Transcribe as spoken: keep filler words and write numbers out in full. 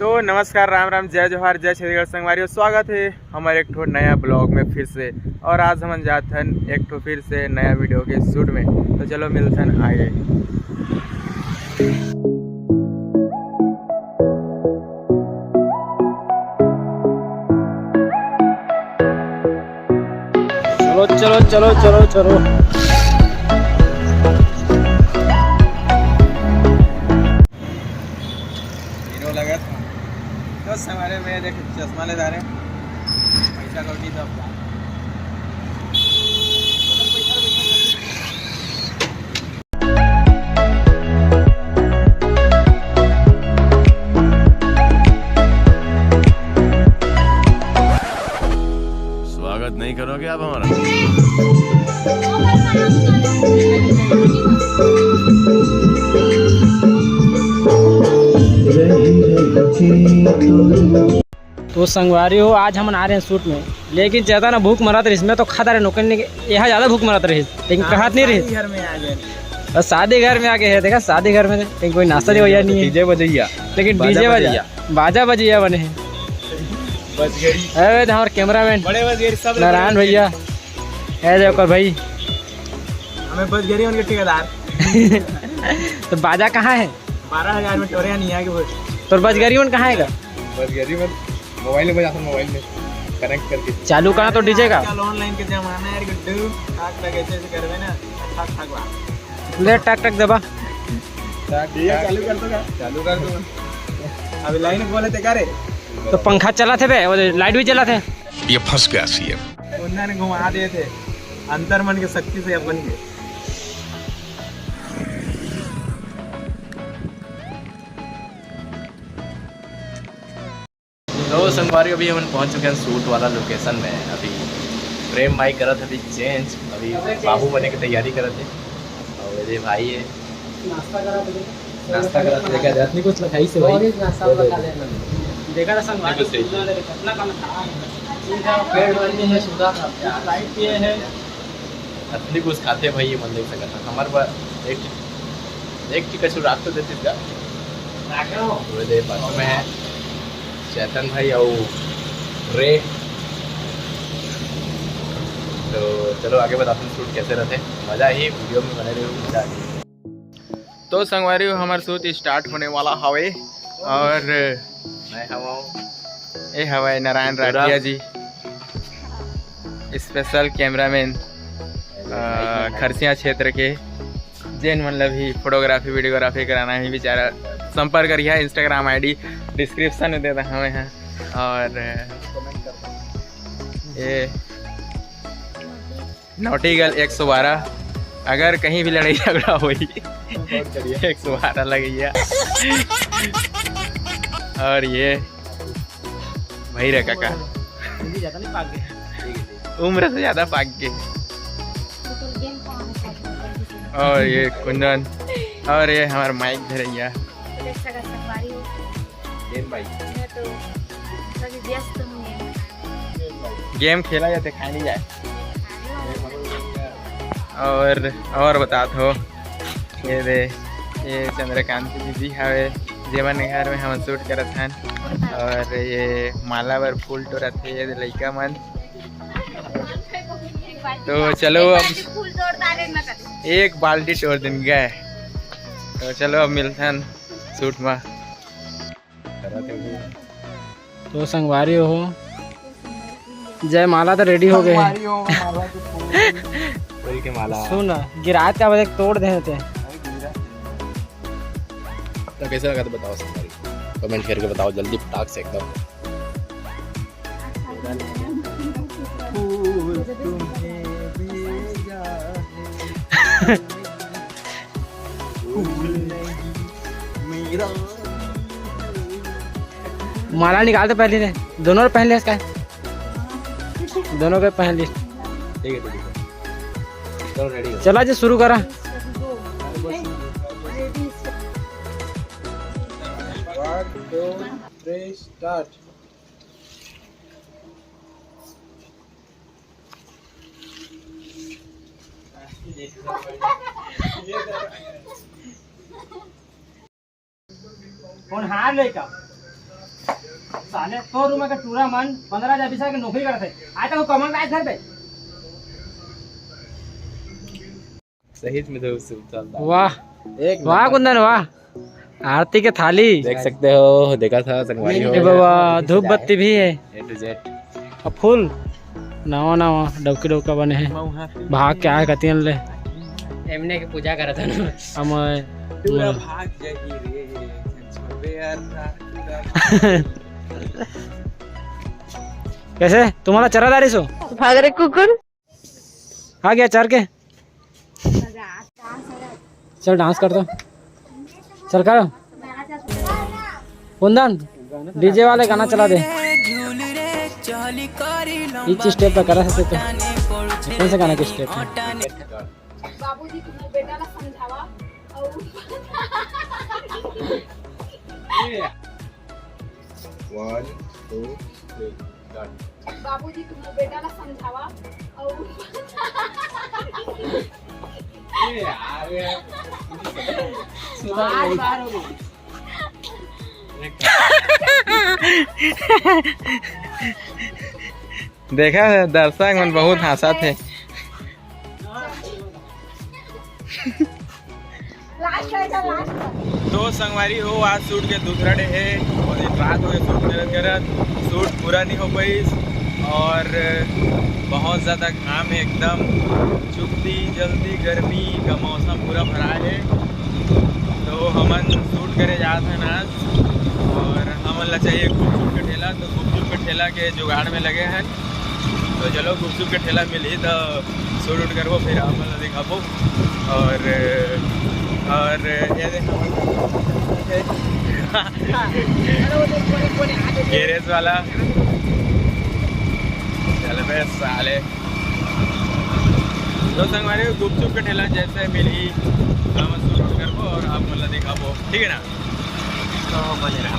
तो नमस्कार, राम राम, जय जोहार, जय छत्तीसगढ़ संगवारी हो। स्वागत हे हमर एक ठो नया ब्लॉग में फिर से। और आज हमन जात हन एक ठो फिर से नया वीडियो के शूट में। तो चलो मिलथन आगे। चलो, चलो, चलो, चलो, चलो। हीरो लगा था। दोस्त हमारे में देख, चश्मा ले जा रहे हैं। पैसा लौटी तो अब जा। स्वागत नहीं करोगे आप हमारा? तो संगवारी हो, आज हमन आ रहे हैं शूट में, लेकिन ज्यादा ना भूख मरत रहिस, मैं तो खाता रहे नौकरी नहीं, यहाँ ज्यादा भूख मरत रहिस, लेकिन हाँ, कहत नहीं रहिस। शादी घर में आ गए। बस शादी घर में आ गए हैं, देखा शादी घर में, लेकिन कोई नाश्ता नहीं भैया नहीं है। डीजे बजैया। लेकिन बाजा डीजे बजैया। बजैया, बाजा बजैया बने हैं। बजगरी। अरे तो हमारे कैमरामैन बड़े बजगरी सब नारायण भैया, है देखो भाई। हमें बजगरी उनके ठेकेदार। तो बाजा कहाँ है? बारह हजार में टोरे नहीं आगे बोल। तो बजगरी उन कहाँ है का? बजगरी में मोबाइल में बजा, मोबाइल में कनेक्ट करके। चालू कहाँ तो डीजे का? आजकल ऑनलाइन के जमाना है यार गुड्डू, टाक टाक ऐसे ऐसे करवे ना, टाक टाक वाह। ले टाक टाक दबा। टाक, ये टाक। चालू कर दो क्या? चालू कर दो। अभी लाइन बोले थे क्या रे? तो पंखा चला थे बे, वो लाइट भी चला थे। ये फंस गया सीएम। उन्होंने घुमा दिए थे अंतर मन के शक्ति से अपन के। तो संगवारी, अभी हमन पहुंच चुके हैं शूट वाला लोकेशन में। अभी प्रेम भाई करत हे अभी चेंज, अभी बाबू बने की तैयारी करत हे। और ये भाई है, नाश्ता करत हे। नाश्ता करत हे, देखा जात नहीं कुछ लिखाई से भाई। और इस नाश्ता वाला खा लेना। देखा था संगवारी, कुछ नहीं। कितना देर, कितना कम था। पेट भर के मैं सुधा था। लाइट पिए हैं। असली कुछ खाते भाई, ये मन देख सकता हमारे पास एक, एक की कछु रात तो देती का। वो दे पास में है चेतन भाई और रे। तो चलो आगे बताते हैं शूट कैसे रहते, मजा ही वीडियो में बने रहो, मजा आ जाएगी। तो संगवारी हो, हमार शूट स्टार्ट होने वाला हवे और मैं हवं ये हवे नारायण राठिया जी, स्पेशल कैमरामैन, अ, खरसिया क्षेत्र के। जेन मन ल भी फोटोग्राफी, वीडियोग्राफी कराना है, बेचारा संपर्क करिहा। Instagram ID डिस्क्रिप्शन में दे रहा हूँ मैं, हाँ। और ये नॉटी गर्ल एक सौ बारह, अगर कहीं भी लड़ाई झगड़ा होई, एक सौ बारह लगैया। और ये भाई रे काका, उम्र से ज्यादा पाक गए। और ये कुंदन, और ये हमार माइक धरैया। गेम भाई। मैं तो अभी व्यस्त हूँ। गेम खेला जाते, खाए नहीं जाए। और, और बतात हो, ये दे, ये चंद्रकांत दीदी हवे, जेमन घर में हम शूट करत हन। और ये माला बर फूल टोरत हे, ये दे लइका मन। तो चलो अब फूल तोड़ डाले न कर। एक बाल्टी टोर दिन गए। तो चलो अब मिलथन शूट में। तो संगवारी हो, जयमाला तो रेडी हो गए हैं। संगवारी हो, माला के फूल। फूल के माला। सुन, गिरात का बजे तोड़ दे थे। तो कैसे लगा तो बताओ संगवारी, कमेंट करके बताओ जल्दी फटाक से एकदम। माला निकालते पहले ने, दोनों ने पहन लिया इसका, दोनों के पहन ली। ठीक है, ठीक है, चलो रेडी हो। चला जी, शुरू करा। One, two, three, start। कौन हार लेगा? साले तोर उमर के टूरा मन पंद्रह हजार बीस हजार के नौकरी करत हे, आज तक वो कमाने आए घर पे। सही में तो सुतल था। वाह, एक वाह नंबर। कुंदन वाह, आरती के थाली देख सकते हो, देखा था संगवारी हो। ए बाबा, धूप बत्ती भी है। A to Z। अब फूल नवा नवा डौकी डौका बने हैं। भाग के आए कतियन ले। एमने के पूजा करत हन। हम पूरा भाग जाही रे, छोड़बे यार। कैसे तुम्हारा चरा दारी सो? भाग रे कुकुर। आ गया चर के। चल डांस कर दो। चल कर। कुंदन, डीजे वाले गाना चला दे। इस स्टेप पे करा सकते तो। कौन से गाना के स्टेप है? बाबूजी, तुम बेटा ला समझावा। और One, two, three, done। बाबूजी, तुम बेटा ला समझावा। और देखा, दर्शक मन बहुत हंसत हे। तो संगवारी हो, आज शूट के दूसरा डे हे और एक रात हो गए शूट करत करत, शूट पूरा नहीं हो पाइस और बहुत ज़्यादा घाम है एकदम, चुपती जल्दी गर्मी का मौसम पूरा भरा है। तो हमन शूट करे जात हन आज और हमन ला चाहिए गुपचुप के ठेला, तो गुपचुप के ठेला के जुगाड़ में लगे हैं। तो चलो गुपचुप के ठेला मिली तो शूट उट करबो, फिर आप मन ला दिखाबो। और और ये देखो गैरेज वाला। चल बे साले। तो संगवारी हो, गुपचुप के ठेला जैसे मिली हम शूट करबो और आप मन ला दिखाबो, ठीक है ना? तो बने रहा।